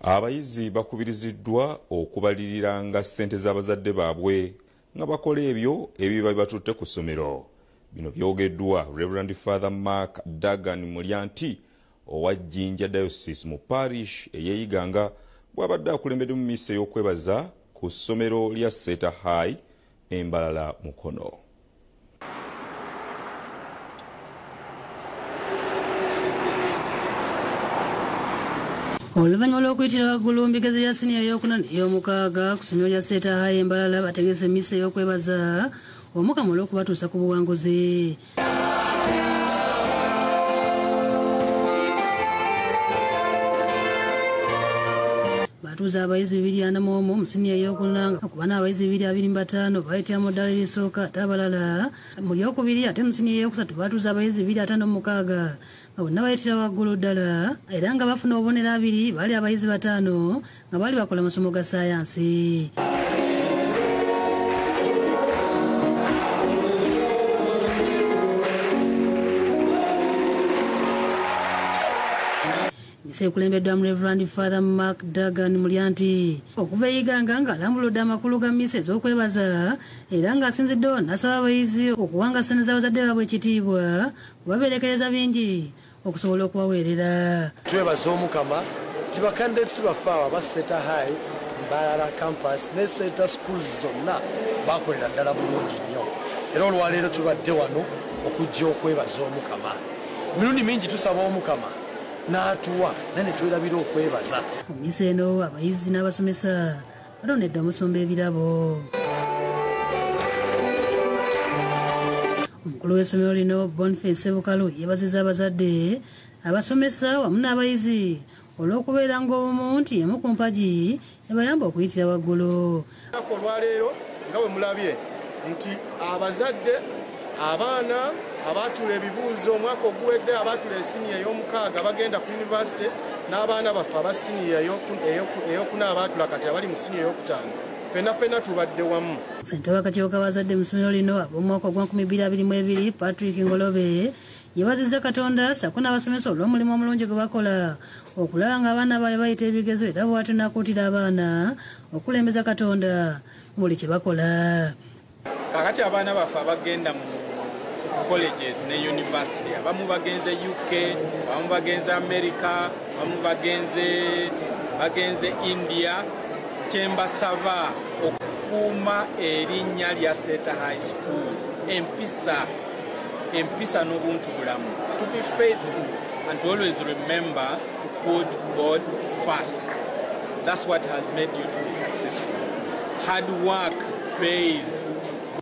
Abayizi bakubiriziddwa okubaliriranga ssente z'abazadde baabwe nga bakola ebyo ebiba bibatutte ku ssomero. Bino byogeddwa Reverend Father Mark Dagan Mulyanti owa Jinja Diocese mu parish ey'e Iganga, bw'abadde akulembeddemu missa ey'okwebaza ku ssomero lya Seeta High e Mbalala, Mukono. Oluvannyuma lw'okuyitira waggulu mu bigezo bya siniya ey'okuna n'ey'omukaaga ku ssomero lya Seeta High e Mbalala, bategese emissa ey'okwebaza Omukama olw'okubatuusa ku buwanguzi. Batuuza abayizi 241 mu siniya ey'okuna, nga ku bana abayizi 225 bayitira mu ddaala erisooka, ate abalala mu lyokubiri. Ate mu siniya ey'okusatu batuuza abayizi 256, nga bonna bayitira waggulu ddala era nga bafuna obubonero 20. Baali abayizi 5 nga baali bakola amasomo ga ssaayansi. Misa ekulembeddwamu Reverend Father Mark Dagan Mulyanti okuva e Iganga, ng'alambuludde amakulu ga misa ez'okwebaza, era ng'asinziddewo n'asaba abayizi okuwanga ssente z'abazadde baabwe ekitiibwa, kubabeerekereza bingi okusobola okubaweerera. Twebaza Omukama nti ba candidates baffe abo aba Seeta High Mbalala Campus ne Seeta schools zonna bakolera ddala bulungi nnyo, era olwaleero tubadde wano okujja okwebaza Omukama. Mirundi mingi tusaba Omukama n'atuwa, naye ne twerabira okwebaza. Mu misa eno abayizi n'abasomesa balondedde omusumba ebirabo. Omukulu w'essomero lino, Boniface Sebukalu, yeebazizza abazadde, abasomesa wamu n'abayizi olw'okubeera ng'obumu, nti emu ku mpagi ebayamba okuyitira waggulu. Olunaku olwaleero nga bwe mulabye nti abazadde, abaana abaatula ebibuuzo omwaka oguwedde, abaatula esiniya ey'omukaaga bagenda ku yunivasite, n'abaana baffe aba siniya ey'okuna abaatula kati abali mu siniya ey'okutaano, ffenna ffenna tubadde wamu. Ssentebe w'akakiiko k'abazadde mu ssomero lino ab'omwaka ogwa 2022, Patrick Ngolobe, yeebazizza Katonda ssaako n'abasomesa olw'omulimu omulungi gwe bakola okulaba ng'abaana baabwe bayita ebigezo, era bw'atyo n'akuutira abaana okukulembeza Katonda mu buli kye bakola. Kakati abaana baffe abagenda mu colleges ne university, abamu bagenze UK, abamu bagenze America, abamu bagenze India, kyembasaba okukuuma erinnya lya Seeta High School, empisa n'obuntu bulamu, to be faithful and to always remember to put God first. That's what has made you to be successful. Hard work pays.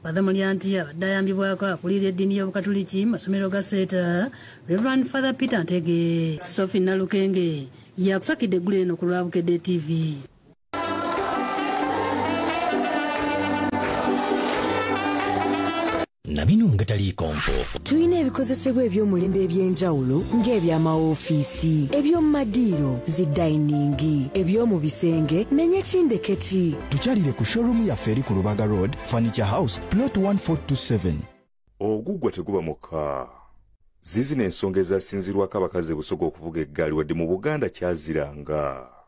Father Mulyanti abadde ayambibwako akulira eddiini y'Obukatuliki mu masomero ga Seeta, Reverend Father Peter Ntege. Sophie Nalukenge yakusakidde eggulire eno ku lwa Bukedde TV. Na bino nga taliiko nfuufu. Tulina ebikozesebwa eby'omulembe eby'enjawulo, ng'eby'amawoofiisi, eby'omu madiiro, zi dining, eby'omu bisenge, menye kindekeki. Tukyalire ku showroom yaffe eri ku Lubaga Road, Furniture House, plot 1427. Oguggwa teguba mukka. Zizino ensonga ezasinzirwako abakazi e Busoga okuvuga eggaali, wadde mu Buganda kyaziranga.